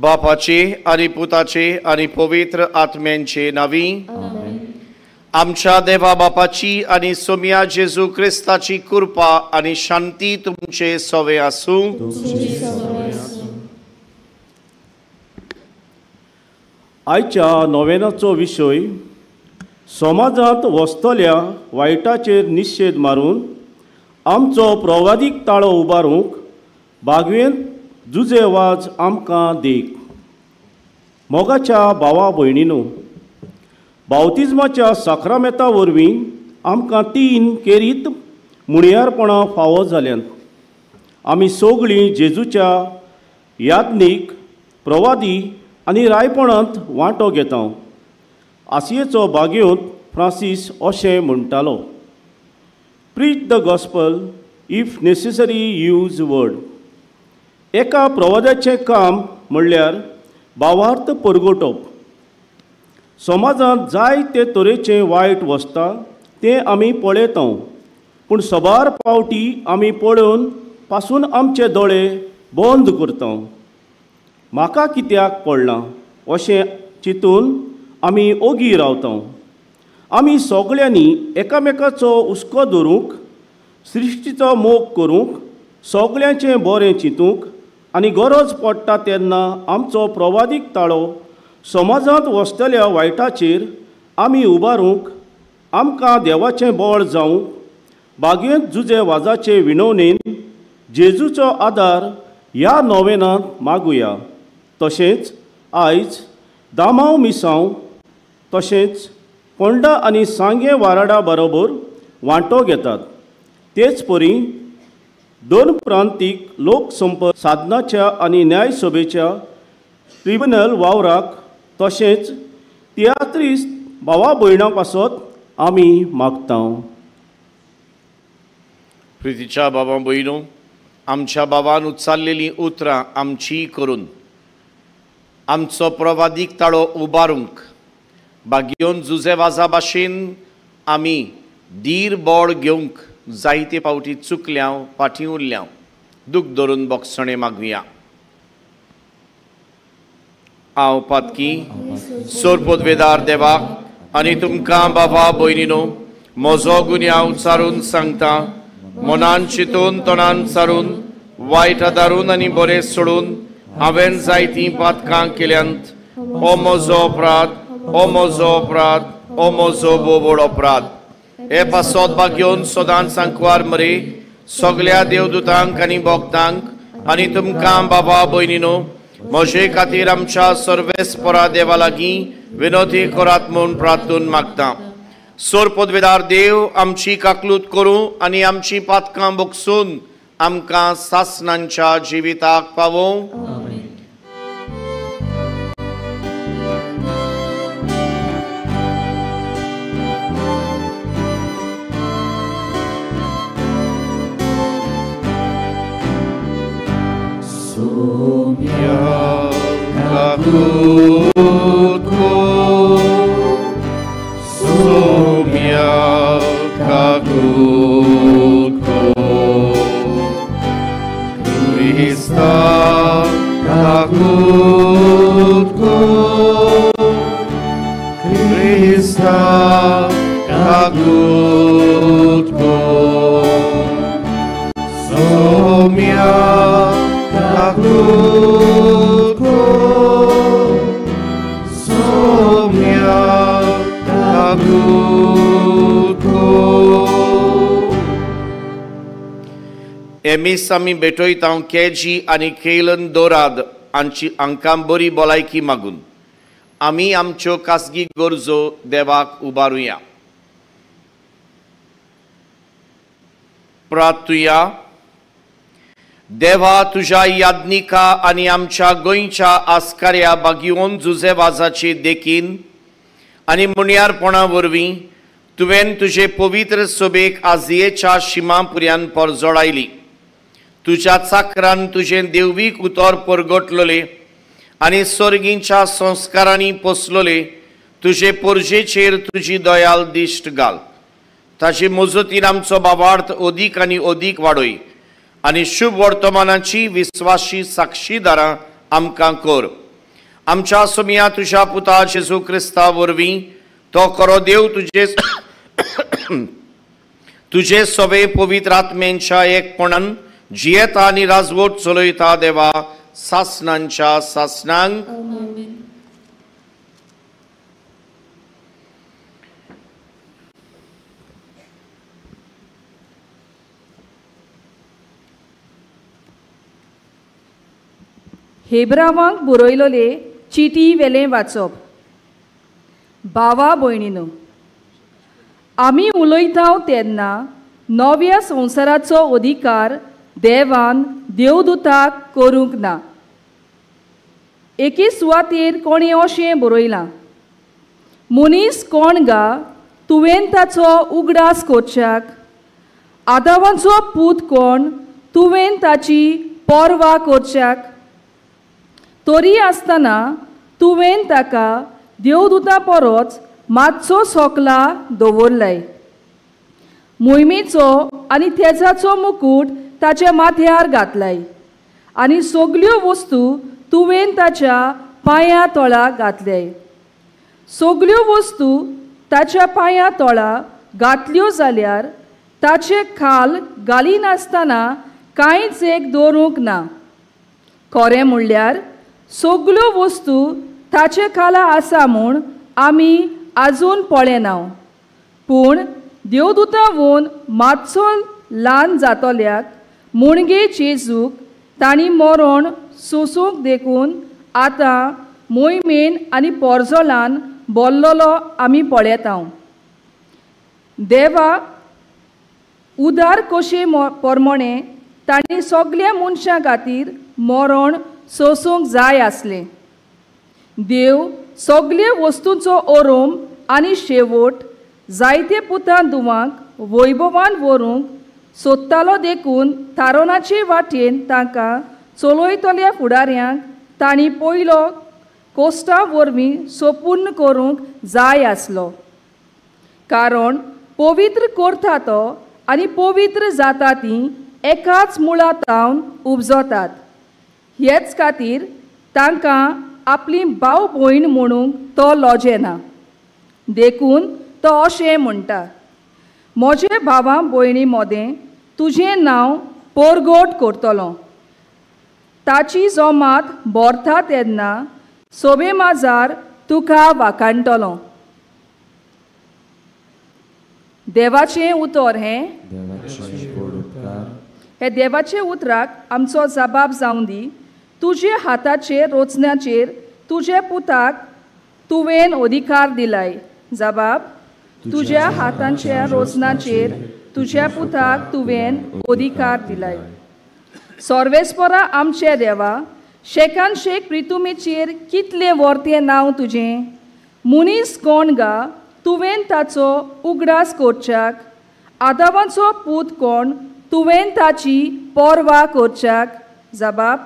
बापाचे आनी पुताचे आनी पवित्र आत्म्यांचे नावी आमच्या देवा बापाची आनी सोम्या जेजू क्रिस्ताची कृपा आनी शांती तुमचे सवे आसूं. आयच्या नोवेनाचो विशय समाजांत वसतल्या वायटाचेर निशेध मारून आमचो प्रवादीक ताळो उबारूंक बागवेंत जुजे वाज आमकां देख. मोगाच्या भावा भयणीनो, बावतिज्माच्या साक्रामेता वरवीं आमकां तीन केरीत मुणयारपणां फावो जाल्यांत. आमी सगळीं जेजूच्या याज्ञीक, प्रवादी आनी रायपणांत वांटो घेता. आसियेचो बागेवंत फ्रांसीस अशें म्हणटालो, preach the gospel, if necessary use word. एका प्रवाद्याचें काम म्हणल्यार भावार्थ परगटप. समाजांत जाय ते तरेचें वायट वसता तें आमी पळयता, पूण सबार पावटी आमी पळोवन पासून आमचे दोळे बंद करता. म्हाका कित्याक पडलां अशें चिंतून आमी ओगी रावता. आमी सगळ्यांनी एकामेकाचो हुस्को धरूंक, सृश्टीचो मोग करूंक, सगळ्यांचें बरें चिंतूंक आनी गरज पडटा तेन्ना आमचो प्रवादीक ताळो समाजांत वसतल्या वायटाचेर आमी उबारूंक आमकां देवाचें बळ जावंक बागेंत जुजे वाजाचे विनवणेन जेजूचो आदार ह्या नोवेनांत मागुया. तशेंच आयज दामांव मिसांव तशेंच पोंडा आनी सांगें वाराडा बरोबर वांटो घेतात. तेच परी दोन प्रांतीक लोकसंपर्क साधनाच्या आनी न्यायसभेच्या ट्रिब्युनल वावराक तशेंच तियात्रिस्त भावा भयणां पासत आमी मागता. प्रितीच्या बाबा भयणो, आमच्या बाबान उच्चारलेलीं उतरां आमची करून आमचो प्रवादीक ताळो उबारूंक बागयोन जुजे वाजा भाशेन आमी धीर बळ घेवंक जायते फावटी चुकल्यांव, फाटीं उरल्यांव. दूख धरून बोगसणें मागुया. हांव पातकी सोरपोदवेदार देवाक आनी तुमकां बाबा भयणीनो म्हजो गुन्यांव चारून सांगता. मनान चिंतून, तोंडान चारून, वायट आदारून आनी बरें सोडून हांवें जायतीं पातकां केल्यांत. हो म्हजो अपराध, हो म्हजो अपराध, हो म्हजो बोबोड अपराध. हे पासत बागयोन सदांच सांकवार मरे सगळ्या देवदूतांक आनी भक्तांक आनी तुमकां बाबा भयणीनो म्हजे खातीर आमच्या सर्वेस्परा देवा लागीं विनोती करात म्हूण प्रार्थून मागता. सोरपोदवेदार देव आमची काकलूत करूं आनी आमची पातकां बोगसून आमकां सासणांच्या जिविताक पावोवं. एमीस आमी भेटयता केजी आनी केलन दोराद हांची हांकां बरी भलायकी मागून आमी आमच्यो खासगी गरजो देवाक उबारुया. प्रार्थुया. देवा तुज्या याज्ञिका आनी आमच्या गोंयच्या आस्कार्या बागयोन जुजे वाजाचे देखीन आनी मुणयारपणा वरवीं तुवें तुजे पवित्र सभेक आजयेच्या शिमा पुऱ्यान परजोडायली. तुज्या चाकरान तुजें देववीक उतर परगटलोले आनी सर्गींच्या संस्कारांनी पोसलोले तुजे पोरजेचेर तुजी दयाल दिश्ट घाल. ताजे मजतीन आमचो बाबार्थ अदीक आनी अदीक वाडय आनी शुभ वर्तमानाची विस्वाशी साक्षीदारां आमकां कर. आमच्या सोमया तुज्या पुता जेजू क्रिस्ता वरवीं तो खरो देव तुजे तुजे सवे पवित्र आत्म्यांच्या एकपणान जियेता आनी राजवट चलयता देवा सासनांच्या सासनांक. हेब्रावांक बरयलोले चिटी वेलें वाचप. भावा भयणीनो, आमी उलयता तेन्ना नव्या संवसाराचो अधिकार देवान देवदूताक करूंक ना. एके सुवातेर कोणें अशें बरयलां, मनीस कोण गा तुवें ताचो उगडास करच्याक, आदावांचो पूत कोण तुवें ताची पर्वा करच्याक. तरी आसतना तुवें ताका देवदूता परस मातसो सोकला दवरलाय, मोहिमेचो आनी तेजाचो मुकूट ताच्या माथ्यार घातलाय आनी सगल्यो वस्तू तुवें ताच्या पांया तळा घातल्याय. सगल्यो वस्तू ताच्या पांया तळा घातल्यो जाल्यार ताचे खाल घालिनासतना कांयच एक दवरूंक ना. खरें म्हणल्यार सगल्यो वस्तू ताचे खाला आसा म्हूण आमी आजून पळयना, पूण देवदूता वोन मातसो ल्हान जातल्याक मुणगे जेजूक तांणी मरण सोसूंक देखून आतां मोहिमेन आनी पोरजोलान बोल्लोलो आमी पळयता. देवा उदार कशे प्रमाणे तांणी सगल्या मनशां खातीर मरण सोसूंक जाय आसलें. देव सगळे वस्तूंचो ओरोम आनी शेवट जायते पुतां दुवांक वैभवान व्हरूंक सोदतालो देखून थारोनाचे वाटेन तांकां चलयतल्या फुडाऱ्यांक तांणी पयलो कोश्टा वरवीं सोपूर्ण करूंक जाय आसलो. कारण पवित्र करता तो आनी पवित्र जाता तीं एकाच मुळा तावन उपजतात. हेच खातीर तांकां आपली भाव भयण म्हणूंक तो लजेना. देखून तो अशें म्हणटा, म्हजे भावा भयणी मोदें तुजें नांव परगट करतलो. ताची जमात भरता तेन्ना सोबे माजार तुका वाखाणटलो. देवाचें उतर हें हे देवाचे उतराक आमचो जबाब जावं दी. तुजे हाताचेर रोचण्याचेर तुजे पुताक तुवें अधिकार दिलाय. जबाब, तुज्या हातांच्या रोचनाचेर तुज्या पुताक तुवें अधिकार दिलाय. सर्वेस्परा आमचे देवा, शेकान शेक प्रितुमेचेर कितलें वर्तें नांव तुजें. मनीस कोण गा तुवें ताचो उगडास करच्याक, आदावांचो पूत कोण तुवें ताची पर्वा करच्याक. जबाब,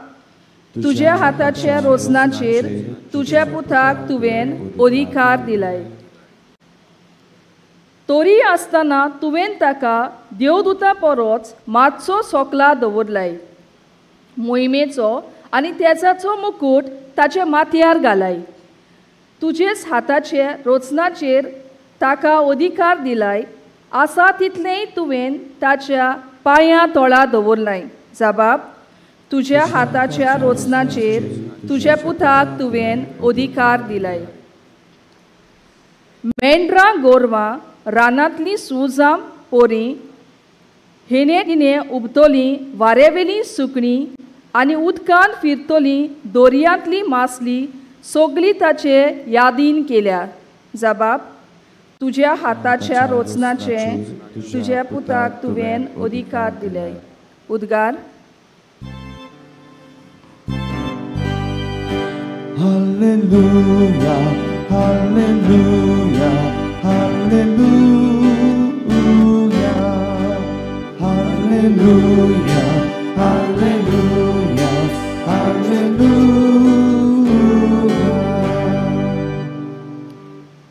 तुज्या हाताच्या रोचनाचेर तुज्या पुताक तुवें अधिकार दिलाय. तरी आसतना तुवें ताका देवदूता परस मातसो सोकला दवरलाय, मोहिमेचो आनी तेजाचो मुकूट ताच्या माथ्यार घालाय. तुजेच हाताचे रोचनाचेर ताका अधिकार दिलाय, आसा तितलेंय तुवें ताच्या पांया तळा दवरलाय. जबाब, तुज्या हाताच्या रोचनाचेर तुज्या पुताक तुवें अधिकार दिलाय. मेंढरां गोरवां रानांतलीं सुजां पोरीं हेणे तिणें उबतलीं वारेवेलीं सुकणीं आनी उदकांत फिरतलीं दर्यांतली मासली सगली ताचे यादीन केल्या. जबाब, तुज्या हाताच्या रोचनाचे तुज्या पुताक तुवें अधिकार दिले. उद्गार. Hallelujah, hallelujah, hallelujah, hallelujah, hallelujah, hallelujah.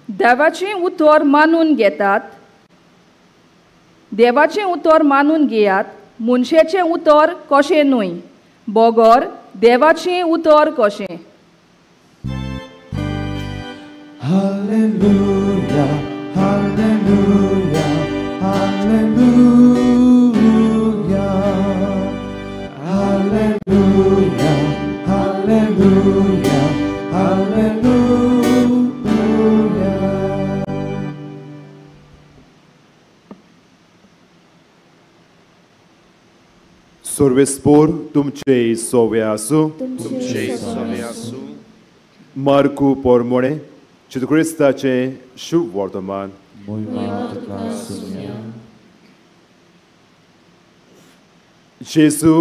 देवाचें उतर मानून घेतात, देवाचें उतर मानून घेयात, मनशाचें उतर कशें न्हय, बगर देवाचें उतर कशें. Hallelujah, Hallelujah, Hallelujah, Hallelujah, Hallelujah, Hallelujah. सर्वेस्पोर तुमचे सोवे आसूं. तुमचे सोवे आसूं. मार्कू पोरमोणे जेजू क्रिस्ताचें शुभ वर्तमान. जेजू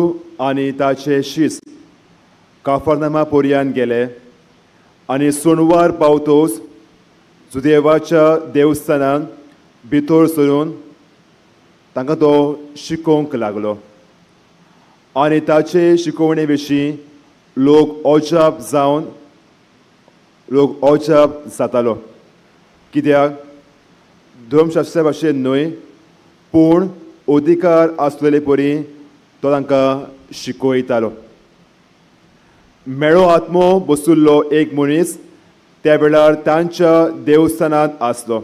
आनी ताचे शिस काफरनामा पोरयान गेले आनी सोनवार पावतोच जुदेवाच्या देवस्थानान भितर सरून तांकां तो शिकोवंक लागलो आनी ताचे शिकोवणे विशीं लोक अजाप जातालो. कित्याक धर्मशास्त्रा भाशेन न्हय पूण अधिकार आसलेले परी तो तांकां शिकयतालो. मेळो आत्मो बसुल्लो एक मनीस त्या वेळार तांच्या देवस्थानांत आसलो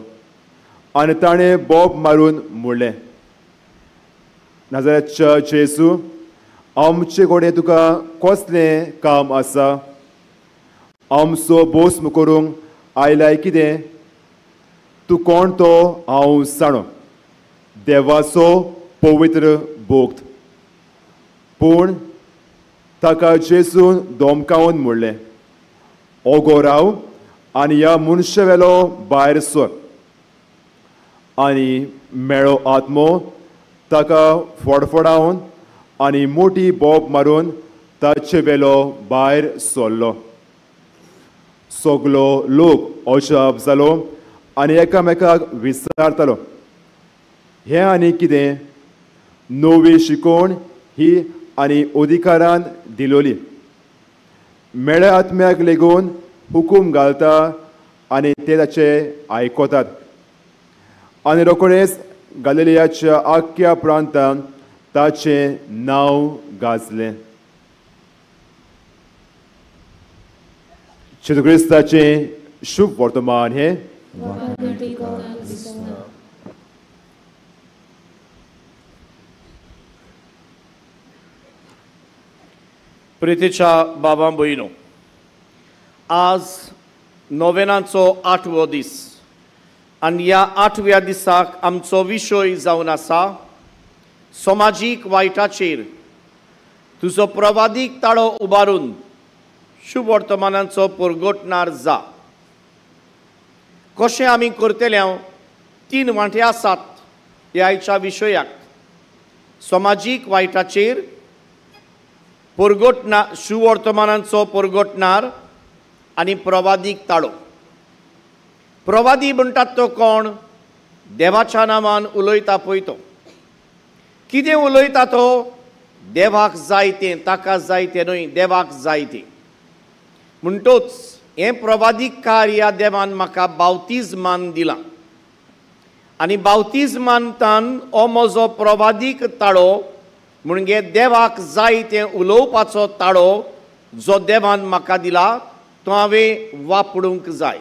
आनी ताणें बोब मारून म्हणलें, नाजारेतच्या जेजू, आमचे कडेन तुका कसलें काम आसा? आमचो बोस करूंक आयलाय कितें? तूं कोण तो हांव जाणो, देवाचो पवित्र भोक्त. पूण ताका जेजून धमकावन म्हणलें, ओगो राव आनी ह्या मनशा वेलो भायर सर. आनी मेळो आत्मो ताका फडफडावन आनी मोटी बोब मारून ताचे वेलो भायर सरलो. सगलो लोक अजाप जालो आनी एकामेकाक विचारतालो, हें आनी कितें? नवी शिकोवण ही आनी अधिकारान दिलोली. मेळ्या आत्म्याक लेगून हुकूम घालता आनी ते ताचे आयकतात. आनी रोखडेच गालिलियाच्या आख्या प्रांतान ताचें नांव गाजलें. जेजू क्रिस्ताचें शुभ वर्तमान हें. प्रितीच्या बाबा भयणो, आज नोवेनाचो आठवो दीस आनी ह्या आठव्या दिसाक आमचो विशय जावन आसा समाजीक वायटाचेर तुजो प्रवादीक ताळो उबारून शुभ वर्तमानाचो परगटणार जा. कशें आमी करतले? तीन वांटे आसात ह्या आयच्या विशयाक. समाजीक वायटाचेर परगटना शुवर्तमानांचो परगटणार आनी प्रवादीक ताळो. प्रवादी म्हणटात तो कोण? देवाच्या नांवान उलयता पळय तो. कितें उलयता तो? देवाक जाय तें, ताका जाय तें न्हय, देवाक जाय तें. म्हणटोच हें प्रवादीक कार्य देवान म्हाका बावतिज्मान दिलां आनी बावतिज्मांतान हो म्हजो प्रवादीक ताळो म्हणजे देवाक जाय तें उलोवपाचो ताळो जो देवान म्हाका दिला तो हांवें वापरूंक जाय.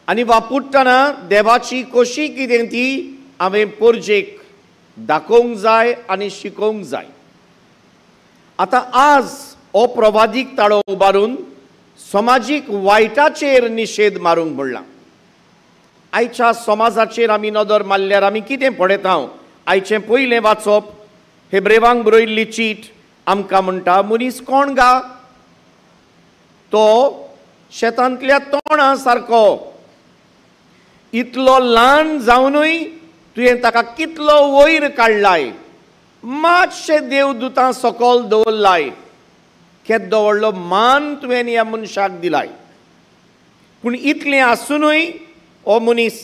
आनी वापरतना देवाची कशी कितें ती हांवें पोरजेक दाखोवंक जाय आनी शिकोवंक जाय. आतां आज हो प्रवादीक ताळो उबारून समाजीक वायटाचेर निशेध मारूंक पडला. आयच्या समाजाचेर आमी नदर मारल्यार आमी कितें पळयता? आयचें पयलें वाचप हेब्रेवांक बरयल्ली चीट आमकां म्हणटा, मनीस कोण गा? तो शेतांतल्या तोंडा सारको, इतलो ल्हान जावनूय तुवें ताका कितलो वयर काडलाय, मातशें देवदूतां सकयल दवरलाय, केदो व्हडलो मान तुवें ह्या मनशाक दिलाय. पूण इतलें आसुनूय हो मनीस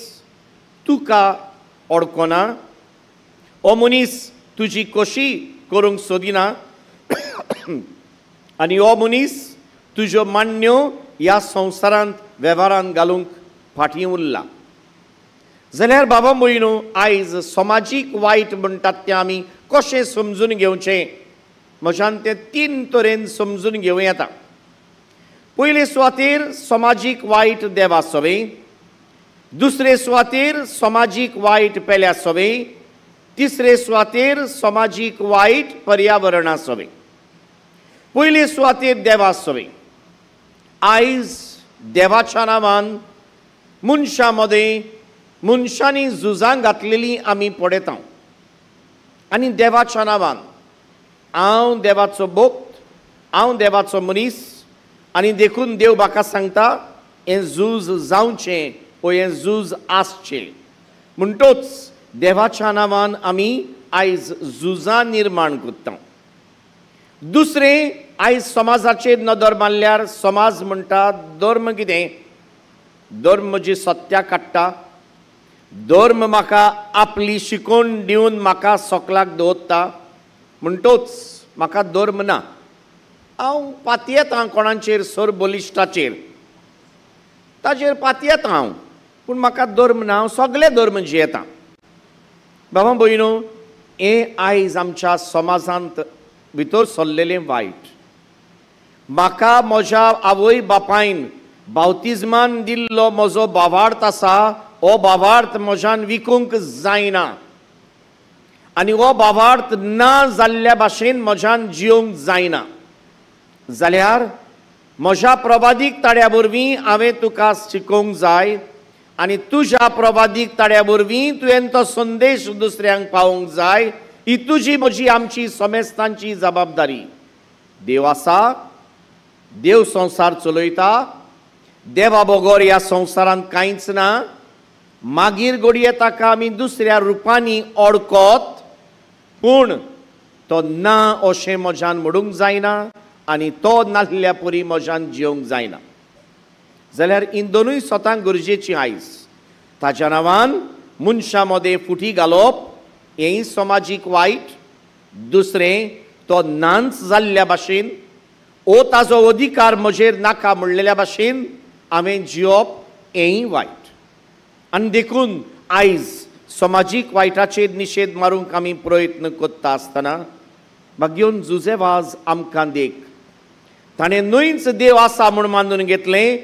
तुका अडकना, हो मनीस तुजी कशी करूंक सोदिना आनी हो मनीस तुज्यो मान्यो ह्या संवसारांत वेव्हारांत घालूंक फाटीं उरला. जाल्यार बाबा भयणो, आयज समाजीक वायट म्हणटात तें आमी कशें समजून घेवचें? म्हज्यान तें तीन तरेन समजून घेवं येता. पयले सुवातेर समाजीक वायट देवा सवें, दुसरे सुवातेर समाजीक वायट पेल्या सवें, तिसरे सुवातेर समाजीक वायट पर्यावरणा सवें। पयले सुवातेर देवा सवें। आयज देवाच्या नांवान मनशां मदें मनशांनी झुजां घातलेलीं आमी पळयता आनी देवाच्या नांवान हांव देवाचो भक्त, हांव देवाचो मनीस आनी देखून देव म्हाका सांगता हें झूज जावचें वो हें झूज आसचें। म्हणटोच देवाच्या नांवान आमी आयज झुजां निर्माण करता। दुसरें, आयज समाजाचेर नदर मारल्यार समाज म्हणटा धर्म कितें, धर्म म्हजी सत्या काडटा, धर्म म्हाका आपली शिकोवण दिवन म्हाका सोकलाक दवरता, म्हणटोच म्हाका धर्म ना, हांव पातयेता कोणाचेर सर बलिश्टाचेर ताजेर पातयेता हांव, पूण म्हाका धर्म ना, हांव सगळे धर्म जियेता। बाबा भयणो, हें आयज आमच्या समाजांत भितर सरलेलें वायट। म्हाका म्हज्या आवय बापायन बावतिज्मान दिल्लो म्हजो भावार्थ आसा, हो भावार्थ म्हज्यान विकूंक जायना आनी हो भावार्थ ना जाल्ल्या भाशेन म्हज्यान जियोंक जायना जाल्यार म्हज्या प्रवादीक ताड्या वरवीं हांवें तुका शिकोवंक जाय आनी तुज्या प्रवादीक ताड्या वरवीं तुवें तो संदेश दुसऱ्यांक पावोवंक जाय। ही तुजी म्हजी आमची समेस्तांची जबाबदारी। देव आसा, देव संवसार चलयता, देवा बगर ह्या संवसारांत कांयच ना। मागीर घडये ताका आमी दुसऱ्या रुपांनी ओळखत, पूण तो ना अशें म्हज्यान म्हणूंक जायना आनी तो नासल्या परी म्हज्यान जियोंक जायना। जाल्यार हीं दोनूय स्वताक गरजेचीं आयज। ताच्या नांवान मनशां मदें फुटी घालप हेंय समाजीक वायट। दुसरें, तो नाच जाल्ल्या भाशेन ओ ताजो अधिकार म्हजेर नाका म्हणलेल्या भाशेन हांवें जियोप हेंय वायट। आनी देखून आयज समाजीक वायटाचेर निशेध मारूंक आमी प्रयत्न करता आसतना मागीर जुजे वाज आमकां देख, ताणें न्हयच देव आसा म्हूण मानून घेतलें,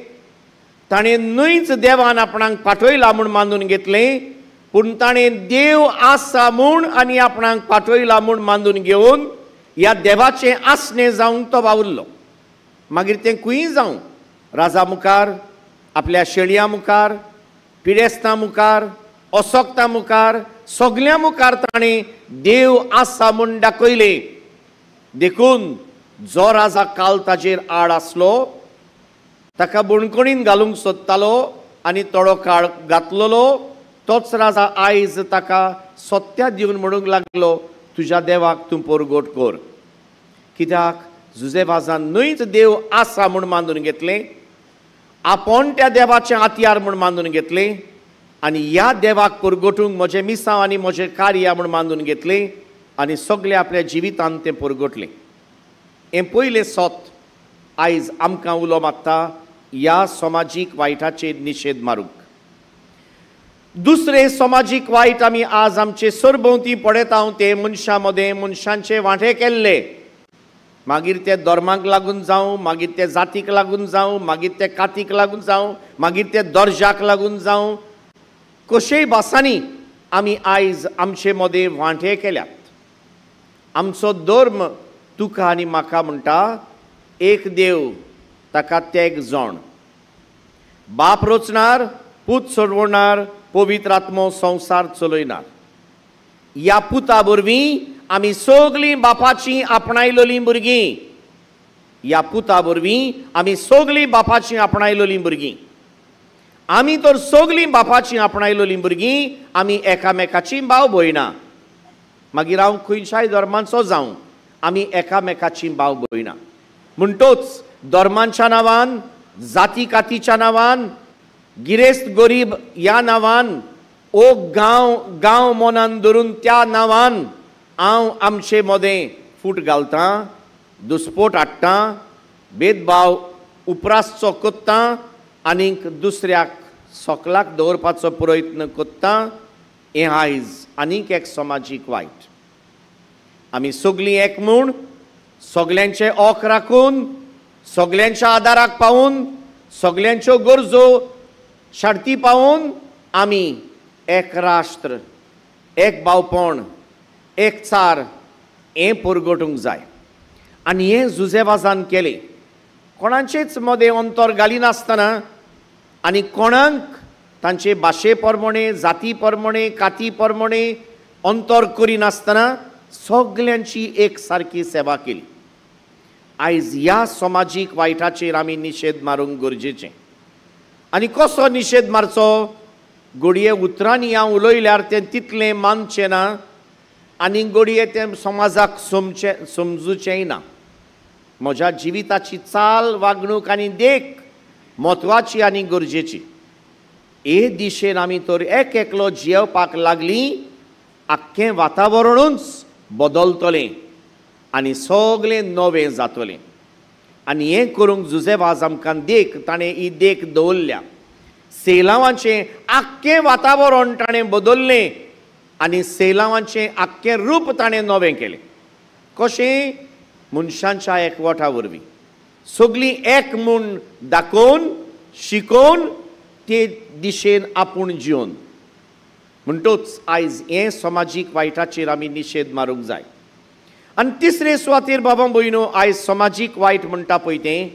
ताणें न्हयच देवान आपणाक पाठयला म्हूण मानून घेतलें, पूण ताणें देव आसा म्हूण आनी आपणाक पाठयला म्हूण मानून घेवन ह्या देवाचें आसणें जावंक तो वावुरलो। मागीर तें खंय जावं, राजा मुखार, आपल्या शेळयां मुखार, पिडेस्तां मुखार, असक्तां मुखार, सगल्यां मुखार ताणें देव आसा म्हूण दाखयलें। देखून जो राजा काल ताजेर आड आसलो ताका बणकणीन घालूंक सोदतालो आनी थोडो काळ घातलेलो तोच राजा आयज ताका सत्या दिवन म्हणूंक लागलो तुज्या देवाक तूं परगट कर। कित्याक जुजे वाजान न्हयच देव आसा म्हूण मानून घेतलें, आपूण त्या देवाचें हत्यार म्हूण मानून घेतलें आनी ह्या देवाक परगटूंक म्हजें मिसांव आनी म्हजें कार्य म्हूण मानून घेतलें आनी सगळें आपल्या जिवितांत तें परगटलें। हें पयलें सत आयज आमकां उलो मारता ह्या समाजीक वायटाचेर निशेध मारूंक। दुसरें समाजीक वायट आमी आज आमचे सरभोंवती पळयता ते मनशां मदें मनशांचे वांटे केल्ले, मागीर ते धर्माक लागून जावं, मागीर ते जातीक लागून जावं, मागीर ते कातीक लागून जावं, मागीर ते दर्जाक लागून जावं, कशेय भासांनी आमी आयज आमचे मदें वांटे केल्यात। आमचो धर्म तुका आनी म्हाका म्हणटा एक देव, ताका तेग जाण, बाप रचणार, पूत चडवणार, पवित्र आत्मो संवसार चलयणार। ह्या पुता वरवीं आमी सगळीं बापाचीं आपणायलोलीं भुरगीं, ह्या पुता वरवीं आमी सगळीं बापाचीं आपणायलोलीं भुरगीं। आमी तर सगळीं बापाचीं आपणायलोलीं भुरगीं, आमी एकामेकाचीं भाव भयणां। मागीर हांव खंयच्याय धर्माचो जावं, आमी एकामेकाचीं भाव भयणां। म्हणटोच धर्मांच्या नांवान, जाती कातीच्या नांवान, गिरेस्त गरीब ह्या नांवान, ओ गांव गांव मनान धरून त्या नांवान हांव आमचे मदें फूट घालतां, दुस्पोट हाडटां, भेदभाव उपरासचो करतां आनीक दुसऱ्याक सोकलाक दवरपाचो प्रयत्न करतां। हें आयज आनीक एक समाजीक वायट। आमी सगळीं एक म्हूण सगल्यांचे ओक राखून सगल्यांच्या आदाराक पावून, सगल्यांच्यो गरजो शार्ती पावून आमी एक राष्ट्र, एक भावपण, एक चार हें परगटूंक जाय. आनी हें जुझेवाजान केलें, कोणाचेच मदें अंतर घालिनासतना आनी कोणाक तांचे भाशे प्रमाणे, जाती प्रमाणे, काती प्रमाणे अंतर करिनासतना सगल्यांची एक सारकी सेवा केली. आयज ह्या समाजीक वायटाचेर आमी निशेध मारूंक गरजेचें. आनी कसो निशेध मारचो? घडये उतरांनी हांव उलयल्यार तें तितलें मानचें ना आनी घडये तें समाजाक समजूचेंय ना. म्हज्या जिविताची चाल, वागणूक आनी देख म्हत्वाची आनी गरजेची. हे दिशेन आमी तर एक एकलो जियेवपाक लागली, आख्खें वातावरणूच बदलतलें आनी सगळें नवें जातलें. आनी हें करूंक जुझेवाज आमकां देख, ताणें ही देख दवरल्या. सेलावांचें आख्खें वातावरण ताणें बदललें आनी सेलावांचें आख्खें रूप ताणें नवें केलें. कशें? मनशांच्या एकवटा वरवीं सगळीं एक म्हूण दाखोवन, शिकोवन ते दिशेन आपूण जिवन. म्हणटूच आयज हें समाजीक वायटाचेर आमी निशेध मारूंक जाय. आनी तिसरे सुवातेर बाबा भयणो, आयज समाजीक वायट म्हणटा पळय तें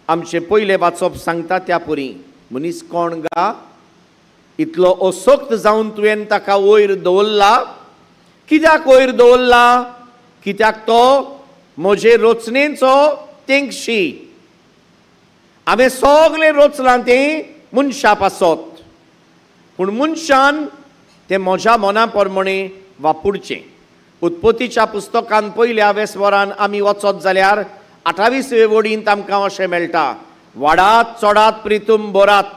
आमचें पयलें वाचप सांगता त्या परी मनीस कोण गा इतलो असक्त जावन तुवें ताका वयर दवरला. कित्याक वयर दवरला? कित्याक तो म्हजे रचनेचो तेंगशी. हांवें सगळें रचलां तें मनशा पासत, पूण मनशान तें म्हज्या मना प्रमाणे वापरचें. उत्पत्तीच्या पुस्तकान पयल्या वेसवरान आमी वचत जाल्यार 28वे वडींत आमकां अशें मेळटा, वाडात चडात प्रितूम भरात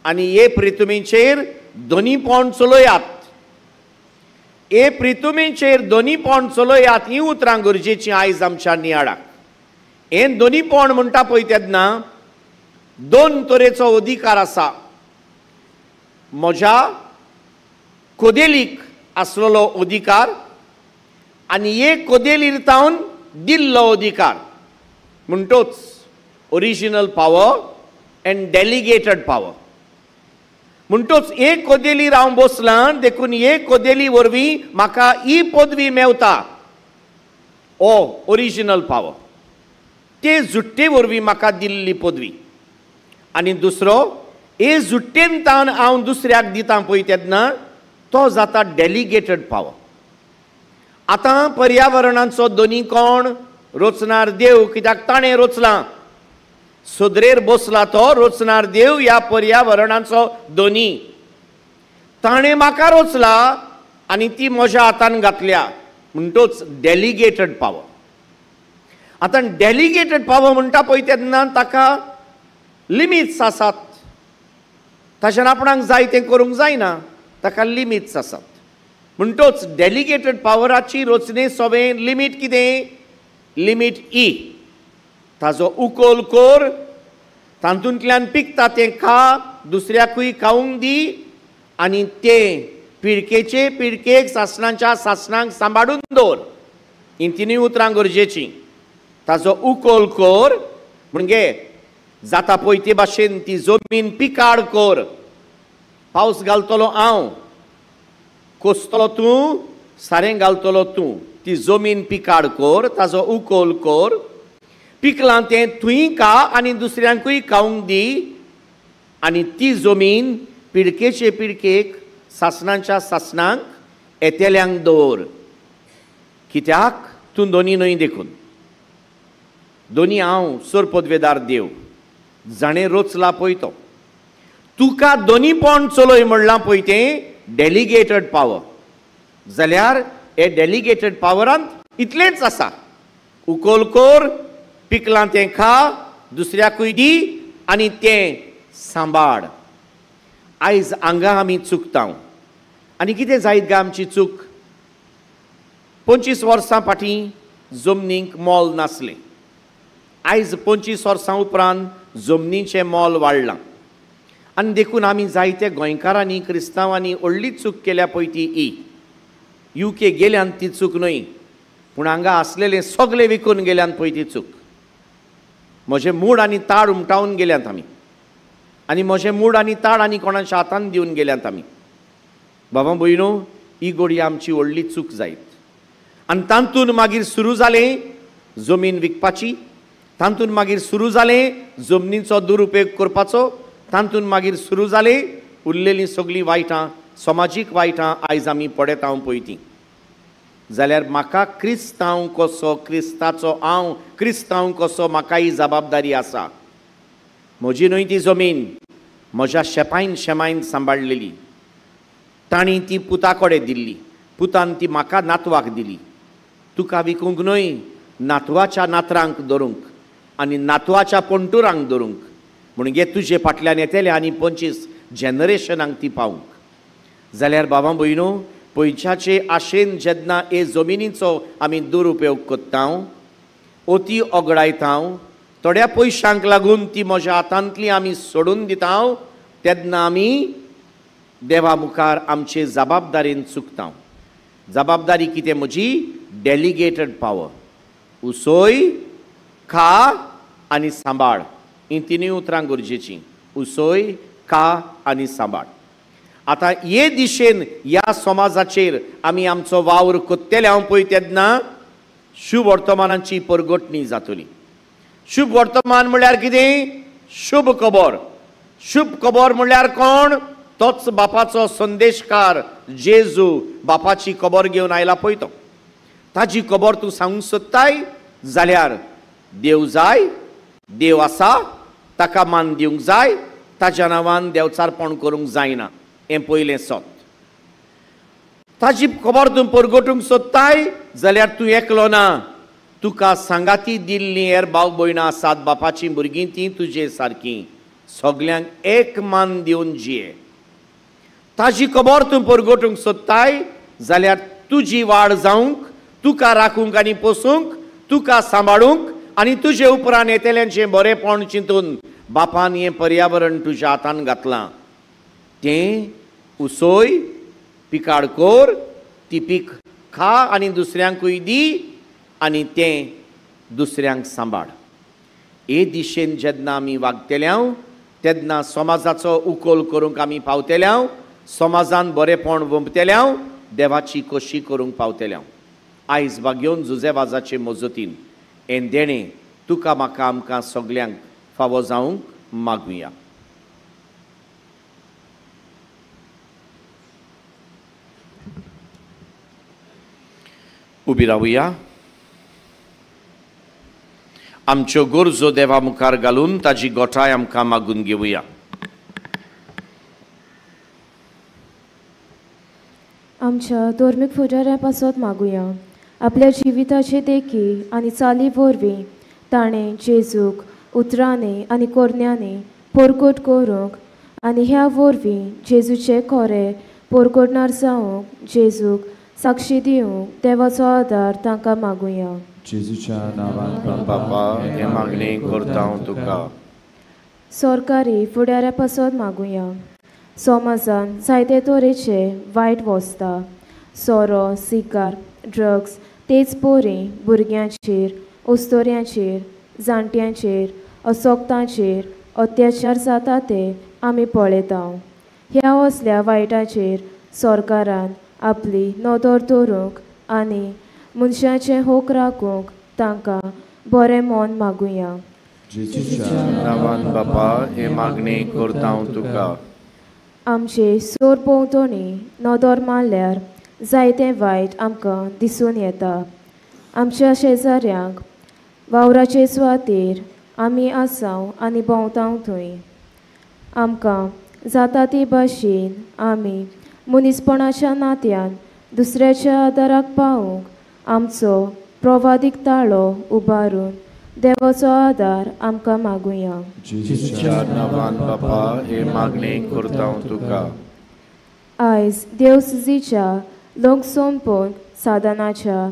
आनी हे प्रितुमीचेर दोनीपण चलयात. हे प्रितुमीचेर दोनीपण चलयात हीं उतरां गरजेचीं आयज आमच्या नियाळाक. हें दोनीपण म्हणटा पळय तेन्ना दोन तरेचो अधिकार आसा. म्हज्या कोदेलीक आसलेलो अधिकार आनी एक कोदेलीर तावन दिल्लो अधिकार. म्हणटोच original power and delegated power. म्हणटोच एक कोदेलीर हांव बसलां देखून एक कोदेली वरवीं म्हाका ही पदवी मेवता, ओ ओरिजिनल पावर, ते जुट्टे वरवीं म्हाका दिल्ली पदवी. आनी दुसरो हे जुट्टेन तावन हांव दुसऱ्याक दिता पळय तेन्ना तो जाता डेलिगेटेड पावर. आतां पर्यावरणाचो दोनी कोण रोचणार देव, कित्याक ताणें रोचलां. सदरेर बसला तो रोचणार देव ह्या पर्यावरणाचो दोनी. ताणें म्हाका रोचला आनी ती म्हज्या हातान घातल्या, म्हणटोच डेलिगेटेड पावर. आतां डेलिगेटेड पावर म्हणटा पळय तेन्ना ताका लिमिट्स आसात. ताच्यान आपणाक जाय तें करूंक जायना, ताका लिमिट्स आसात. म्हणटोच डेलिगेटेड पावराची रचने सवें लिमीट कितें? लिमीट ई, ताजो उकोल कर, तातूंतल्यान पिकता तें खा, दुसऱ्याकूय खावंक दी आनी तें पिळकेचे पिळकेक सासणाच्या सासणांक सांबाळून दवर. हीं तिनूय उतरां गरजेचीं. ताजो उकोल कर म्हणजे जाता पळय ते भाशेन ती जमीन पिकाड कर, पावस घालतलो हांव, कोसतलो तूं, सारें घालतलो तूं, ती जमीन पिकाड कर, ताजो उकोल कर, पिकलां तें तुंय खा आनी दुसऱ्यांकूय खावंक दी आनी ती जमीन पिळकेचे पिळकेक सासणाच्या सासणांक येतेल्यांक दवर. कित्याक? तूं दोनी न्हय देखून. दोनी हांव सर पदवेदार देव जाणें रोचला पळय तो. तुका दोनीपण चलय म्हणलां पळय तें डेलिगेटेड पावर. जाल्यार हे डेलिगेटेड पावरांत इतलेंच आसा, उकोल कर, पिकलां तें खा, दुसऱ्याकूय दी आनी तें सांबाळ. आयज हांगा आमी चुकता. आनी कितें जायत गा आमची चूक? 25 वर्सां फाटीं जमनीक मोल नासलें. आयज 25 वर्सां उपरांत जमनीचें मोल वाडलां. आनी देखून आमी जायते गोंयकारांनी, क्रिस्तांवांनी व्हडली चूक केल्या पळय ती ही. युके गेल्यान ती चूक न्हय, पूण हांगा आसलेले सगळे विकून गेल्यान पळय ती चूक. म्हजें मूड आनी ताड उमटावन गेल्यात आमी, आनी म्हजें मूड आनी ताड आनी कोणाच्या हातान दिवन गेल्यात आमी. बाबा भयणो, ही गोडी आमची व्हडली चूक जायत. आनी तातूंत मागीर सुरू जालें जमीन विकपाची, तातूंत मागीर सुरू जालें जमनीचो दुरुपेग करपाचो, तातूंत मागीर सुरू जालें उरलेलीं सगळीं वायटां, समाजीक वायटां आयज आमी पळयता पळय तीं. जाल्यार म्हाका क्रिस्तांव कसो, क्रिस्ताचो हांव क्रिस्तांव कसो, म्हाका ही जबाबदारी आसा. म्हजी न्हय ती जमीन, म्हज्या शेपायन शेमायन सांबाळलेली, तांणी ती पुता कडेन दिल्ली, पुतान ती म्हाका नातवाक दिली. तुका विकूंक न्हय, नातवाच्या नातरांक धरूंक आनी नातवाच्या पणटुरांक धरूंक, म्हणजे तुजे फाटल्यान येतले आनी 25 जनरेशनांक ती पावूंक. जाल्यार बाबा भयणो, पयशाचे आशेन जेन्ना हे जमिनीचो आमी दुरुपयोग करता, ओती ओगडायता, थोड्या पयशांक लागून ती म्हज्या हातांतली आमी सोडून दिता, तेन्ना आमी देवा मुखार आमचे जबाबदारीन चुकता. जबाबदारी कितें म्हजी? Delegated power. उसोय, खा आनी सांबाळ, हीं तिनूय उतरां गरजेचीं. उसोय, खा आनी सांबाळ. आतां हे दिशेन ह्या समाजाचेर आमी आमचो वावर कोत्तेले हांव पळय तेन्ना शुभ वर्तमानाची परगटणी जातली. शुभ वर्तमान म्हणल्यार कितें? शुभ खबर. शुभ खबर म्हणल्यार कोण? तोच बापाचो संदेशकार जेजू बापाची खबर घेवन आयला पळय तो. ताजी खबर तूं सांगूंक सोदताय जाल्यार देव जाय, देव आसा, ताका मान दिवंक जाय, ताज्या नांवान देवचारपण करूंक जायना, हें पयलें सत. ताजी खबर तूं परगटूंक सोदताय जाल्यार तूं एकलो ना, तुका सांगाती दिल्ली हेर भाव भयणां आसात, बापाचीं भुरगीं तीं तुजे सारकीं, सगल्यांक एक मान दिवन जिये. ताजी खबर तूं परगटूंक सोदताय जाल्यार तुजी वाड जावंक, तुका राखूंक आनी पोसूंक, तुका सांबाळूंक आनी तुजे उपरांत येतल्यांचें बरेंपण चिंतून बापान हें पर्यावरण तुज्या हातान घातलां, तें उसोय, पिकाड कोर, ती पीक खा आनी दुसऱ्यांकूय दी आनी तें दुसऱ्यांक सांबाळ. हे दिशेन जेन्ना आमी वागतल्या तेन्ना समाजाचो उकोल करूंक आमी पावतल्या, समाजान बरेंपण वंपतल्या, देवाची खोशी करूंक पावतल्या. आयज बागेवन जुजेवाजाचे मजतीन हें देणें तुका म्हाका आमकां सगल्यांक फावो जावंक मागुया. उबी रावया. आमच्यो गरजो देवा मुखार घालून ताजी गोठाय आमकां मागून घेवया. आमच्या धर्मीक फुडाऱ्या पासत मागुया. आपल्या जिविताचे देखी आनी चाली वरवीं ताणें जेजूक उतरांनी आनी कोरण्यांनी परगट करूंक आनी ह्या वरवीं जेजूचे खरें परगटणार जावंक जेजूक साक्षी दिवंक देवाचो आदार तांकां मागुया. जेजूच्या नांवान बापा हें मागणें करता हांव तुका. सरकारी फुडाऱ्या पासत मागुया. समाजान जायते तरेचे वायट वस्ता, सोरो, सिगार, ड्रग्स, तेच परी भुरग्यांचेर, अस्तोऱ्यांचेर, जाणट्यांचेर, असक्तांचेर अत्याचार जाता ते आमी पळयता. ह्या असल्या वायटाचेर सरकारान आपली नदर दवरूंक आनी मनशाचें हक राखूंक तांकां बरें मन मागुया. जेजूच्या नांवान बापा हें मागणें करता हांव तुका. आमचे सरभोंवतणी नदर मारल्यार जायतें वायट आमकां दिसून येता. आमच्या शेजाऱ्यांक वावराचे सुवातेर आमी आसाव आनी भोंवताव थंय आमकां जाता ती भाशेन आमी मनीसपणाच्या नात्यान दुसऱ्याच्या आदाराक पावूंक आमचो प्रवादीक ताळो उबारून देवाचो आदार आमकां मागुया. जेजूच्या नांवान बापा हें मागणें करता हांव तुका. आयज देवसुजीच्या लोकसंपर्क साधनाच्या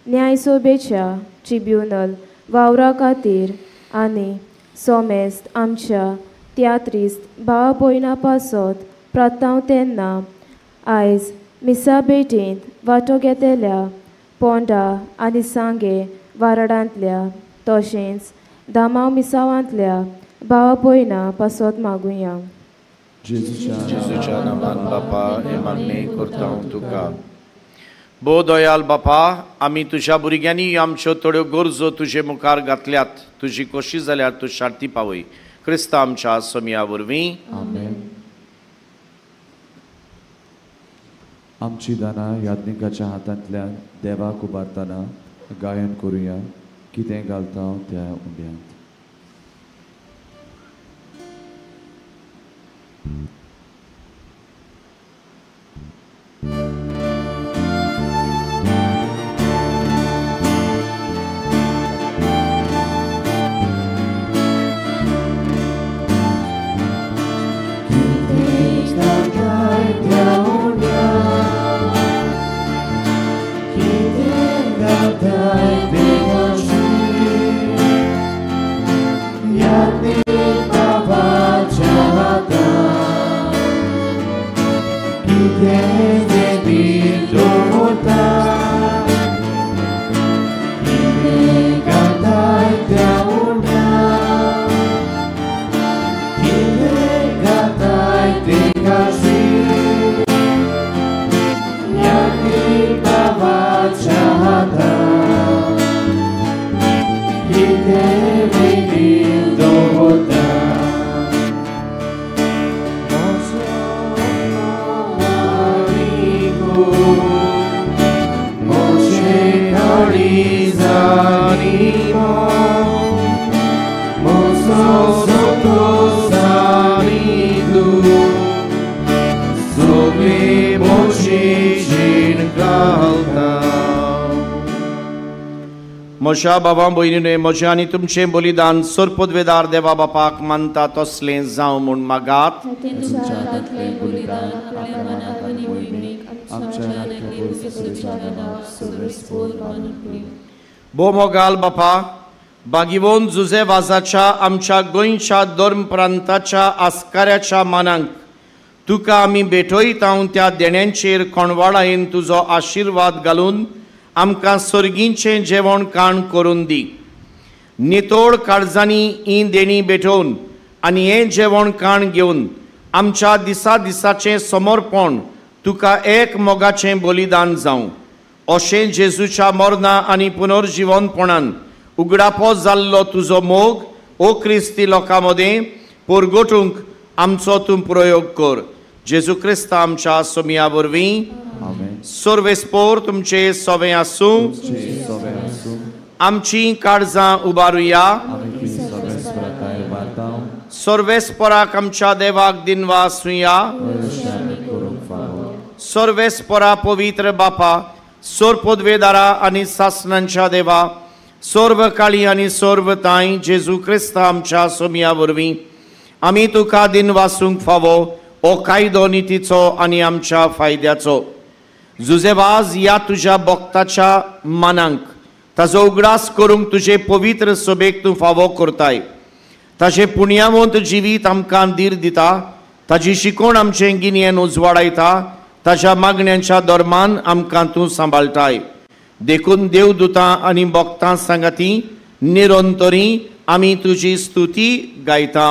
न्यायसभेच्या ट्रिब्युनल वावरा खातीर आनी सोमेस्त आमच्या तियात्रिस्त भाव भयणां पासत प्रार्थना तेन्ना आयज मिसा भेटींत वांटो घेतल्या पोंडा आनी सांगे वाराडांतल्या तशेंच दामांव मिसावांतल्या भावा भयणां पासत मागुया. जेजूच्या नांवान बापा हें मागणें करता तुका. भोव दयाल बापा, आमी तुज्या भुरग्यांनी आमच्यो थोड्यो गरजो तुजे मुखार घातल्यात. तुजी कोशिश जाल्यार तूं शांती पावय. क्रिस्ता आमच्या सोमया वरवीं. आमेन. आमची दानां याज्ञिकाच्या हातांतल्यान देवाक उबारतना गायन करुया. कितें घालता त्या उंड्यांत. म्हज्या बाबा भयणीने म्हजें आनी तुमचें बलिदान सोरपदवेदार देवा बापाक मानता तसलें जावं म्हूण मागात. भोव मोगाल बापा, बागिवोन जुजे वाजाच्या आमच्या गोंयच्या धर्म प्रांताच्या आस्काऱ्याच्या मानांक तुका आमी भेटयता. त्या देण्यांचेर कोणवाळायेन तुजो आशिर्वाद घालून आमकां सर्गींचें जेवण काण करून दी. नितोळ काळजांनी ही देणी भेटोवन आनी हें जेवण काण घेवन आमच्या दिसा दिसाचें समर्पण तुका एक मोगाचें बलिदान जावं. अशें जेजूच्या मरणा आनी पुनर्जिवनपणान उगडापो जाल्लो तुजो मोग ओ क्रिस्ती लोकां मदें परगटूंक आमचो तूं प्रयोग कर. जेजू क्रिस्ता आमच्या सोमया वरवीं. सर्वेस्पोर तुमचे सोवे आसूं. आमची काळजां उबारुया. सर्वेस्पोराक आमच्या देवाक दिनवासुया. सर्वेस्पोरा पवित्र बापा, सोरपदवेदारा आनी सासनांच्या देवा, सर्व काळी आनी सर्व तांय जेजू क्रिस्ता आमच्या सोमया वरवीं आमी तुका दिनवासूंक फावो ओ कायदो नितीचो आनी आमच्या फायद्याचो. जुजेवाज ह्या तुज्या भक्ताच्या मानांक ताजो उगडास करूंक तुजे पवित्र सभेक तूं फावो करताय. ताजें पुण्यावंत जिवीत आमकां धीर दिता. ताजी शिकोवण आमचें गिन्यान उजवाडायता. ताज्या मागण्यांच्या धर्मान आमकां तूं सांबाळटाय. देखून देवदूतां आनी भक्तां सांगाती निरंतरी आमी तुजी स्तुती गायता.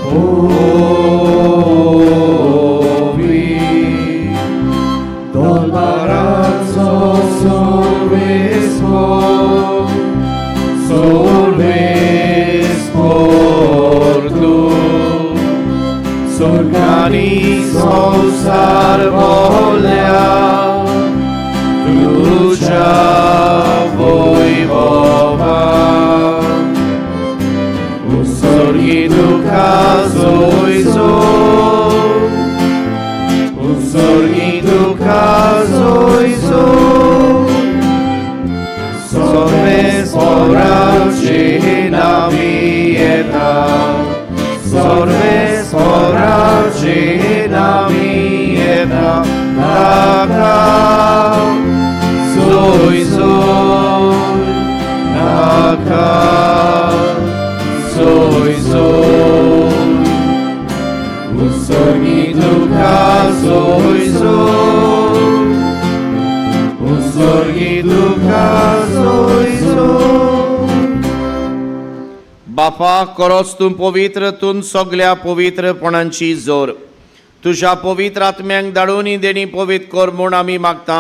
Oh, we. ताका सोय सोय ताका सोय सोय उत्सर्गी तुका सोय सोय उत्सर्गी तुका सोय सोय. बापा करोच तूं पवित्र तूं सगल्या पवित्रपणांची जोर तुज्या पवित्र आत्म्यांक धाडून देणी पवित्र कर म्हूण आमी मागता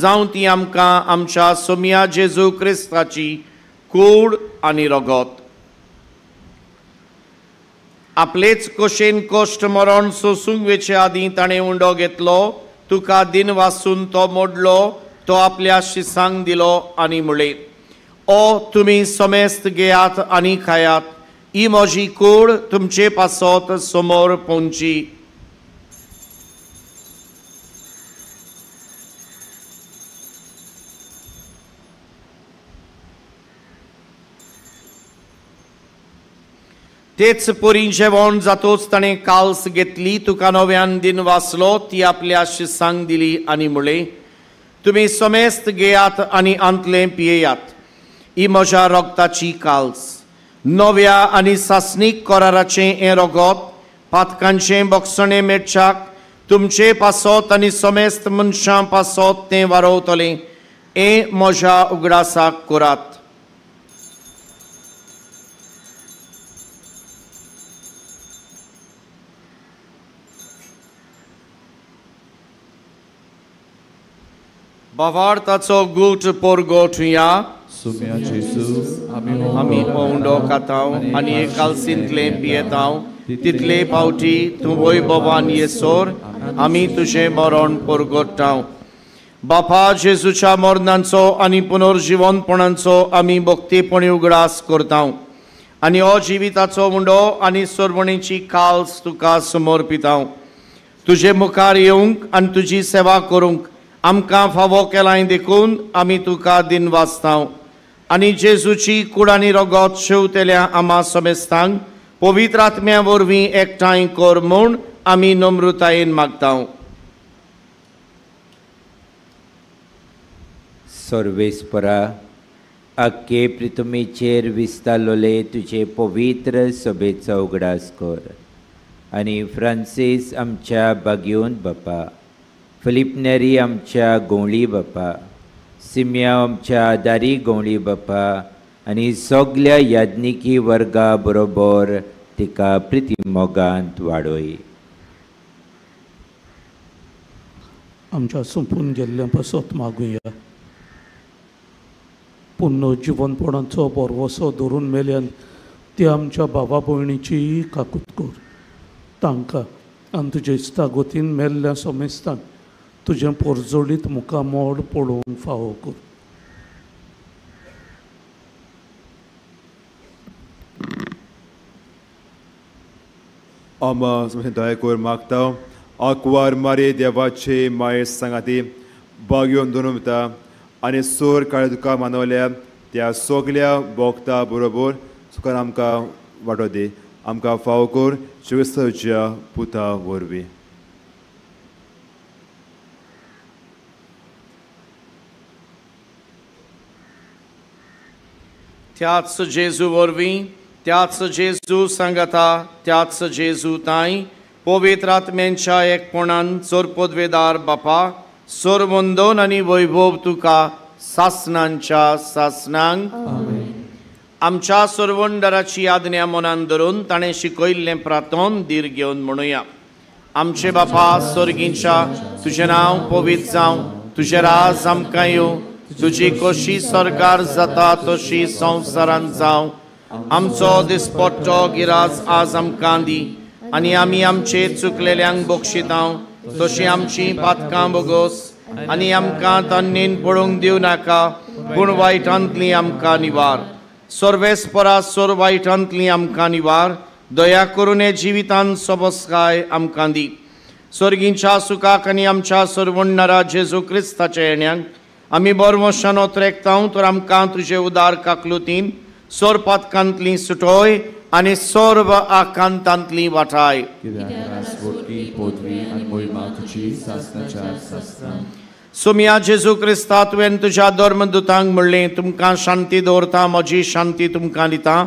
जावं ती आमकां आमच्या सोम्या जेजू क्रिस्ताची कूड आनी रगत. आपलेच कशेन कश्ट मरण सोसूंक वेचे आदीं ताणें उंडो घेतलो तुका दिन वासून तो मोडलो तो आपल्या शिसांक दिलो आनी म्हळें ओ तुमी समेस्त घेयात आनी खायात ही म्हजी कूड तुमचे पासत समोर पोंची. तेच परी जेवण जातोच ताणें काल्स घेतली तुका नव्यान दिन वाचलो ती आपल्या शिसांक दिली आनी म्हळें तुमी समेस्त घेयात आनी आंतलें पियेयात ही म्हज्या रगताची काल्स नव्या आनी सासणीक कराराचें हें रगत पातकांचें बक्षणें मेळच्याक तुमचे पासत आनी समेस्त मनशां पासत तें वारोवतलें हें म्हज्या उगडासाक करात. भावार्थाचो गूट पोरगोटुया सुम्या जेजू आमी उंडो खाताव आनी एक कालसींतलें पियेताव तितले पावटी तूं वैभवान येसोर आमी तुजें मरण पोरगोट्टाव. बापा जेजूच्या मरणांचो आनी पुनर्जिवनपणाचो आमी भक्तीपणी उगडास करताव आनी हो जिविताचो उंडो आनी सरवणीची काल्स तुका समर्पिताव. तुजे मुखार येवंक आनी तुजी सेवा करूंक आमकां फावो केलाय देखून आमी तुका दिन वाचताव आनी जेजूची कूड आनी रगत शेवतेल्या आमा समेस्तांक पवित्र आत्म्या वरवीं एकठांय कर म्हूण आमी नम्रतायेन मागताव. सर्वेस्परा आख्खे पृथ्वीचेर विस्तारलोले तुजे पवित्र सभेचो उगडास कर आनी फ्रांसीस आमच्या बागयोन बापा फिलीप नेरी आमच्या गोंवळी बापा सिम्या आमच्या आदारी गोंवळी बापा आनी सगल्या याज्ञिकी वर्गा बरोबर तिका प्रिती मोगांत वाडय. आमच्या सोंपून गेल्ल्या पासत मागुया. पुण्य जिवनपणाचो भरवसो धरून मेल्यान ती आमच्या बाबा भयणीची काकूत कर तांकां आनी तुजे इश्टागतीन मेल्ल्या समेस्तांक तुजें पोरजोडीत मुखार मोड पळोवंक फावो कर. आमा दया कर मागता आंकवार मारे देवाचे माये सांगाती बागयोन दोनता आनी सोर काळ तुका मानवल्या त्या सगल्या भोगता बरोबर तुका आमकां वांटो दी आमकां फावो कर क्रिस्ताच्या पुता वरवीं. त्याच जेजू वरवीं त्याच जेजू सांगाता त्याच जेजू ताई पवित्र आत्म्यांच्या एकपणान चोरपदवेदार बापा सोरवंदन आनी वैभव तुका सासनांच्या सासनांक. आमच्या सोरवंडराची आज्ञा मनान धरून ताणें शिकयल्लें प्रार्थन धीर घेवन म्हणुया. आमचे बापा स्वर्गींच्या तुजें नांव पवित्र जावं तुजें राज आमकां येवं तुजी कशी सरकार जाता तशी संवसारांत जावं. आमचो दिसपट्टो गिराज आज आमकां दी आनी आमी आमचे चुकलेल्यांक बक्षितांव तशी आमची पातकां बोगोस आनी आमकां तन्नेन पळोवंक दिवं नाका पूण वायटांतली आमकां निवार. सर्वेस्परा सोर वायटांतली आमकां निवार दया करून हे जिवितान सबसकाय आमकां दी. स्वर्गींच्या सुखाक आनी आमच्या सर्वण्णरा जेजू क्रिस्ताच्या येण्याक आमी बरवशान ओत्रेकतांव तर आमकां तुजे उदार काकलुतीन सोरपातकांतली सुटोय आनी सर्व आकांतांतली वाटाय. सोमया जेजू क्रिस्ता, तुवें तुज्या धर्मदुतांक म्हणलें, तुमकां शांती दवरता, म्हजी शांती तुमकां दिता.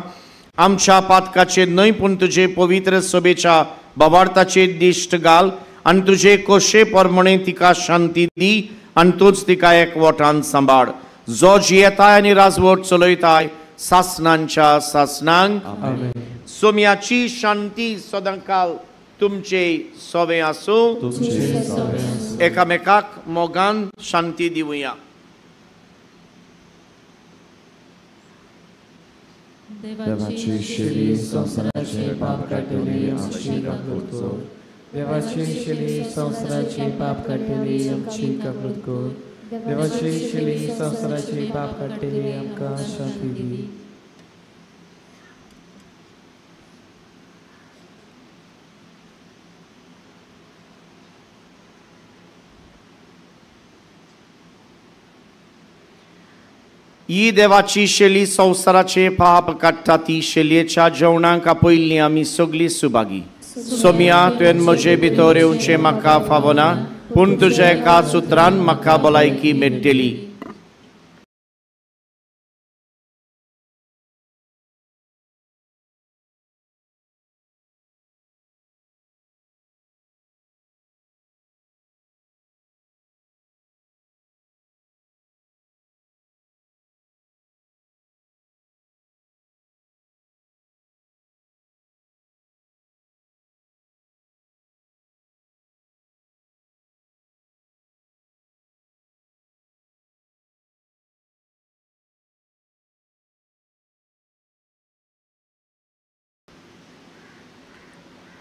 आमच्या पातकाचेर न्हय पूण तुजे पवित्र सभेच्या बाबार्थाचेर दिश्ट घाल आनी तुजे कोशे प्रमाणे तिका शांती दी आनी तूंच तिका एकवटान सांबाळ, जो जियेताय आनी राजवट चलयताय सासनांच्या सासनांक. सोम्याची शांती सदांकाल तुमचे सोवे आसूं. एकामेकाक मोगान शांती दिवया. देवाची शेली संवसाराचे पाप काडटली आमची काकूत कर. देवाची शेली संवसाराचे पाप काडटली आमची काकूत कर. देवाची शेली संवसाराचे पाप काडटली आमकां शांती दी. ही देवाची शेली संवसाराचे पाप काडटा ती शेलयेच्या जेवणाक आपयल्ली आमी सगळीं सुभागी. सोमया, तुवें म्हजे भितर येवचें म्हाका फावना, पूण तुज्या एका सुत्रान म्हाका भलायकी मेळटली.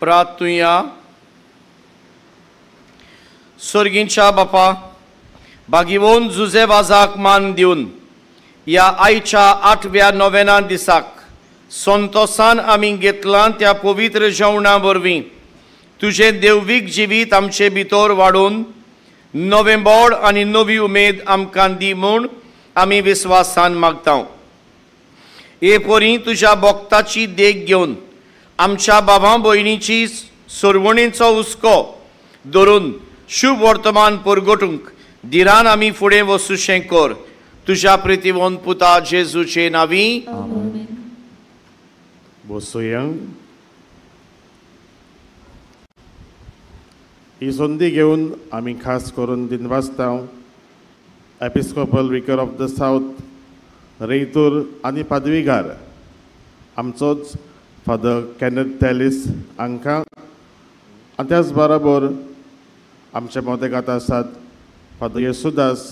प्रार्थुया. सर्गींच्या बापा, बागिवोन जुजे वाजाक मान दिवन ह्या आयच्या 8व्या नोवेना दिसाक संतोसान आमी घेतलां त्या पवित्र जेवणा वरवीं तुजें देववीक जिवीत आमचे भितर वाडोवन नवें बोड आनी नवी उमेद आमकां दी म्हूण आमी विस्वासान मागता. हे परी तुज्या भक्ताची देख घेवन आमच्या बाबा भयणीची सरवणीचो हुस्को धरून शुभ वर्तमान परगटूंक धिरान आमी फुडें वचूशें कर. तुज्या प्रितीवंत पुता जेजूचे नांवी बसुया. ही संदी घेवन आमी खास करून दिनवासता Episcopal vicar of the south रेयतूर आनी पादवीगार आमचोच फादर कॅनथ टॅलिस हांकां, आनी त्याच बरोबर आमचे मोदेगात आसात फादर येसुदास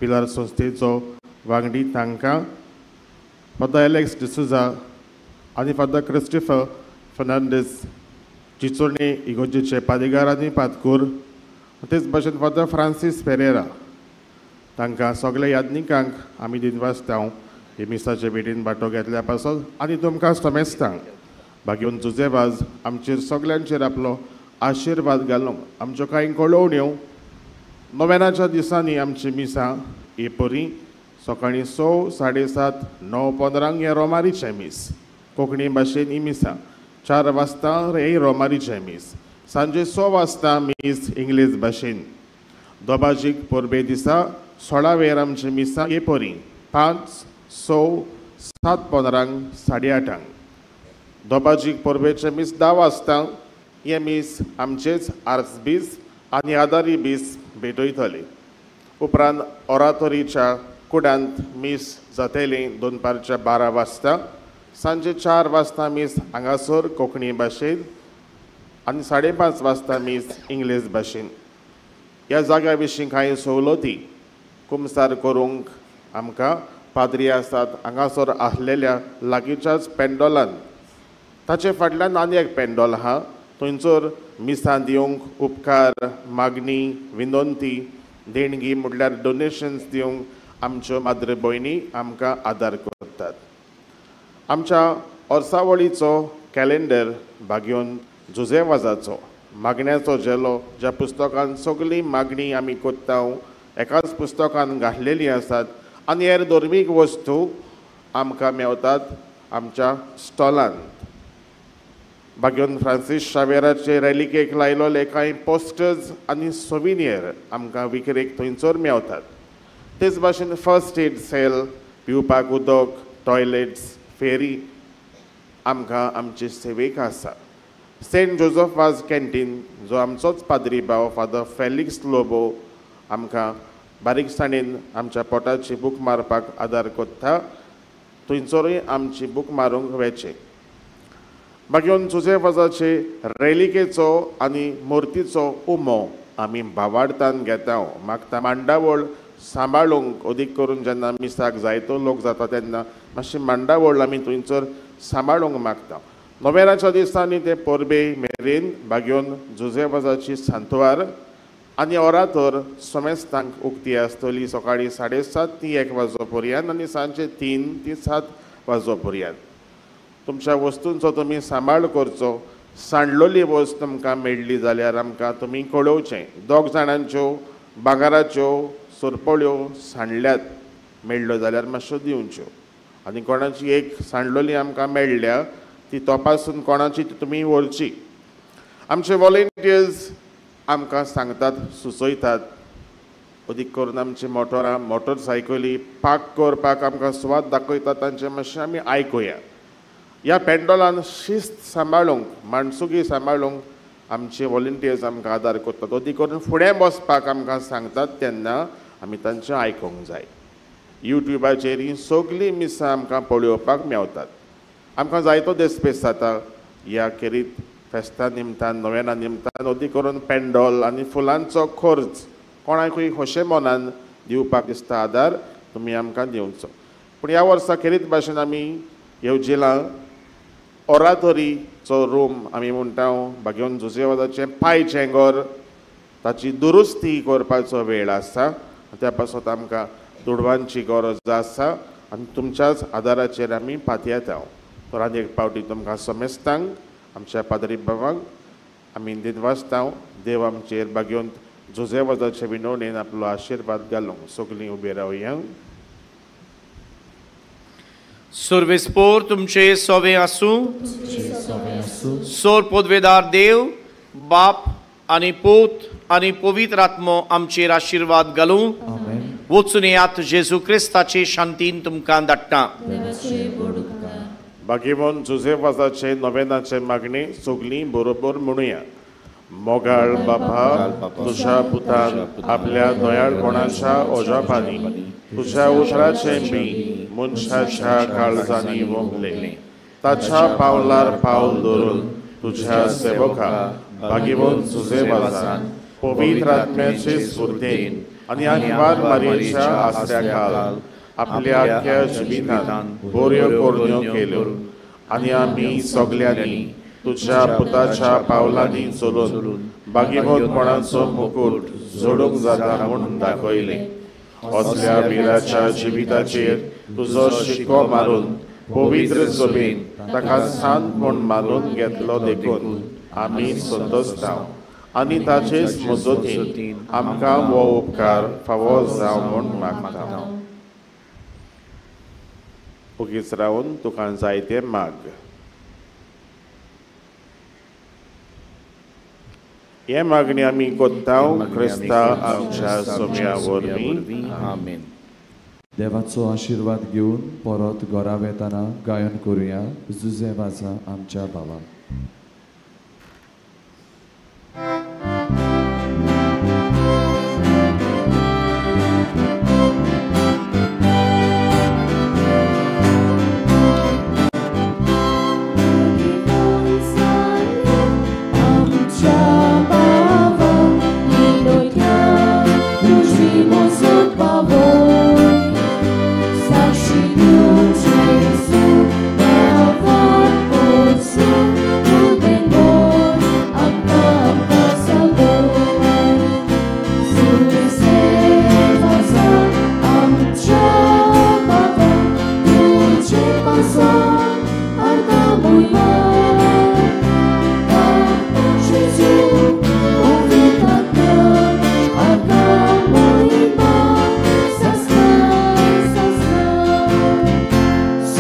पिलार संस्थेचो वांगडी तांकां, फादर एलेक्स डिसुजा आनी फादर क्रिस्टिफर फर्नांडीस चिचोणी इगोर्जेचे पादिगार आनी पादकूर, तेच भाशेन फादर फ्रांसीस पेरेरा तांकां सगल्या यादनिकांक आमी दिनवासता हे मिसाचे भेटीन वांटो घेतल्या पासत आनी तुमकां समेस्तांक भाग्योन जुजे वाज आमचेर सगल्यांचेर आपलो आशिर्वाद घालूंक आमच्यो कांय कळोवण्यो. नोवेनाच्या दिसांनी आमची मिसां हे परी सकाळीं 6, 7:30, 9:15 हें रोमारीचें मीस, कोंकणी भाशेन ही मिसां, 4 वाजता हे रोमारीचें मीस, सांजे 6 वाजता मीस इंग्लीश भाशेन. दोबाजीक परबे दिसा 16 वेर आमचीं मिसां हे परी 5, 6, 7:15, 8:30. दोबाजीक परबेचें मीस 10 वाजता हें मीस आमचेच आर्चबीस आनी आदारी बीस भेटयतले. उपरांत ओरातोरीच्या कुडांत मीस जातली दनपारच्या 12 वाजता. सांजे 4 वाजता मीस हांगासर कोंकणी भाशेन आनी 5:30 वाजता मीस इंग्लीश भाशेन. ह्या जाग्या विशीं कांय सवलती कुमसार करूंक आमकां पाद्री आसात हांगासर आसलेल्या लागींच्याच पेंडोलान, ताचे फाटल्यान आनी एक पेंडोल आहा, थंयसर मिसां दिवंक उपकार, मागणी, विनंती, देणगी म्हटल्यार डोनेशन्स दिवंक आमच्यो माद्र भयणी आमकां आदार करतात. आमच्या वर्सावळीचो कॅलेंडर भाग्योन जुजे वाजाचो मागण्याचो झेलो, ज्या पुस्तकान सगळी मागणी आमी करता एकाच पुस्तकान घातलेली आसात आनी हेर धर्मीक वस्तू आमकां मेवतात आमच्या स्टॉलांत. बागेवन फ्रांसीस शावेराचे रॅलिकेक लायलोले कांय पोस्टर्स आनी सोविनियर आमकां विक्रेक थंयसर मेवतात. तेच भाशेन फर्स्ट एड सेल, पिवपाक उदक, टॉयलेट्स, फेरी आमकां आमचे सेवेक आसा. सेंट जोजफ वाज कॅन्टीन जो आमचोच पाद्री भाव फादर फेलिक्स लोबो आमकां बारीकसाणेन आमच्या पोटाची बूक मारपाक आदार कोत्ता, थंयसरूय आमची बूक मारूंक वेचें. बागेवन जुझे वाजाचे रेलिकेचो आनी मुर्तीचो उमो आमी भावार्थान घेता. मागता मांडावळ सांबाळूंक, अदीक करून जेन्ना मिसाक जायतो लोक जाता तेन्ना मातशी मांडावळ आमी थंयसर सांबाळूंक मागता. नोव्हेंब्राच्या दिसांनी ते परबे मेरेन बागेवन जुझे वाजाची सांतवार आनी ओरातोर सोमेस्तांक उक्ती आसतली सकाळीं 7:30 ते 1 वाजो पर्यंत आनी सांजचे 3 ते 7 वाजो पर्यंत. तुमच्या वस्तूंचो तुमी सांबाळ करचो. सांडलोली वस्त तुमकां मेळ्ळी जाल्यार आमकां तुमी कळोवचें. 2 जाणांच्यो भांगराच्यो सरपळ्यो सांडल्यात, मेळ्ळ्यो जाल्यार मातश्यो दिवच्यो. आनी कोणाची एक सांडलोली आमकां मेळ्ळ्या ती तपासून कोणाची ती तुमी व्हरची. आमचे वॉलेंटियर्स आमकां सांगतात, सुचयतात. अदीक करून आमची मोटरां, मोटरसायकली पार्क करपाक आमकां सुवात दाखयतात, तांचें मातशें आमी आयकुया. ह्या पेंडोलान शिस्त सांबाळूंक, माणसुकी सांबाळूंक आमचे वॉलंटियर्स आमकां आदार करतात. अदीक करून फुडें बसपाक आमकां सांगतात तेन्ना आमी तांचें आयकूंक जाय. युट्युबाचेर ही सगळीं मिसां आमकां पळोवपाक मेवतात. आमकां जायतो देस्पेस जाता ह्या खेरीत फेस्ता निमतान, नोव्हेंना निमतान. अदीक करून पेंडोल आनी फुलांचो खर्च कोणाकूय खोशे मनान दिवपाक दिसता आदार तुमी आमकां दिवचो. पूण ह्या वर्सा खेरीत भाशेन आमी येवजिलां ओरातोरीचो रूम आमी म्हणटा बागेवन जुझे वाजाचें पाय चेंगोर ताची दुरुस्ती करपाचो वेळ आसा. त्या पासत आमकां दुडवांची गरज आसा आनी तुमच्याच आदाराचेर आमी पातयेता. तर आनी एक पावटी तुमकां समेस्तांक, आमच्या पाद्री बाबांक आमी दिनवासता. देव आमचेर बागेवन जुझे वाजाचे विनवणेन आपलो आशिर्वाद घालूंक. सगळीं उबी रावया. सर्वेस्पोर तुमचे सोवे आसूं. सोर पोदवेदार देव बाप आनी पूत आनी पवित्र आत्मो आमचेर आशिर्वाद घालूं. वचून येयात, जेजू क्रिस्ताचे शांतीन तुमकां धाडटा. बागेवन जुझे वाजाचे नोव्हेनाचे मागणी सगळीं बरोबर म्हणुया. मोगाळ बापा, तुझ्या पुतान आपल्या दयाळपणाच्या ओजापांनी तुझ्या उतराचें बी मनशाच्या काळजांनी वोंपलें. ताच्या पावलार पावल धरून तुझ्या सेवका बागेवन जुझे वाजान पवित्र आत्म्याचे स्फुर्तेन आनी आंकवार मारयेच्या आसऱ्या खाल आपल्या आख्या जिवितान बऱ्यो करण्यो केल्यो आनी आमी सगल्यांनी तुझ्या पुताच्या पावलांनी चलून बागेवतपणाचो मुकूट जोडूंक जाता म्हूण दाखयलें. असल्या विराच्या जिविताचेर तुजो शिक्को मारून पवित्र सभेन ताका सांत म्हूण मानून घेतलो देखून आमी संतोशता आनी ताचेच मजतीन आमकां हो उपकार फावो जावं म्हूण मागता. ओगीच रावन तुका जायते माग. हे मागणी आमी कोत्ता क्रिस्ता आमच्या सोम्या वरवीं. आमेन. देवाचो आशिर्वाद घेवन परत घरा वेताना गायन करुया जुझे वाजा आमच्या भावाक.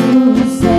Suze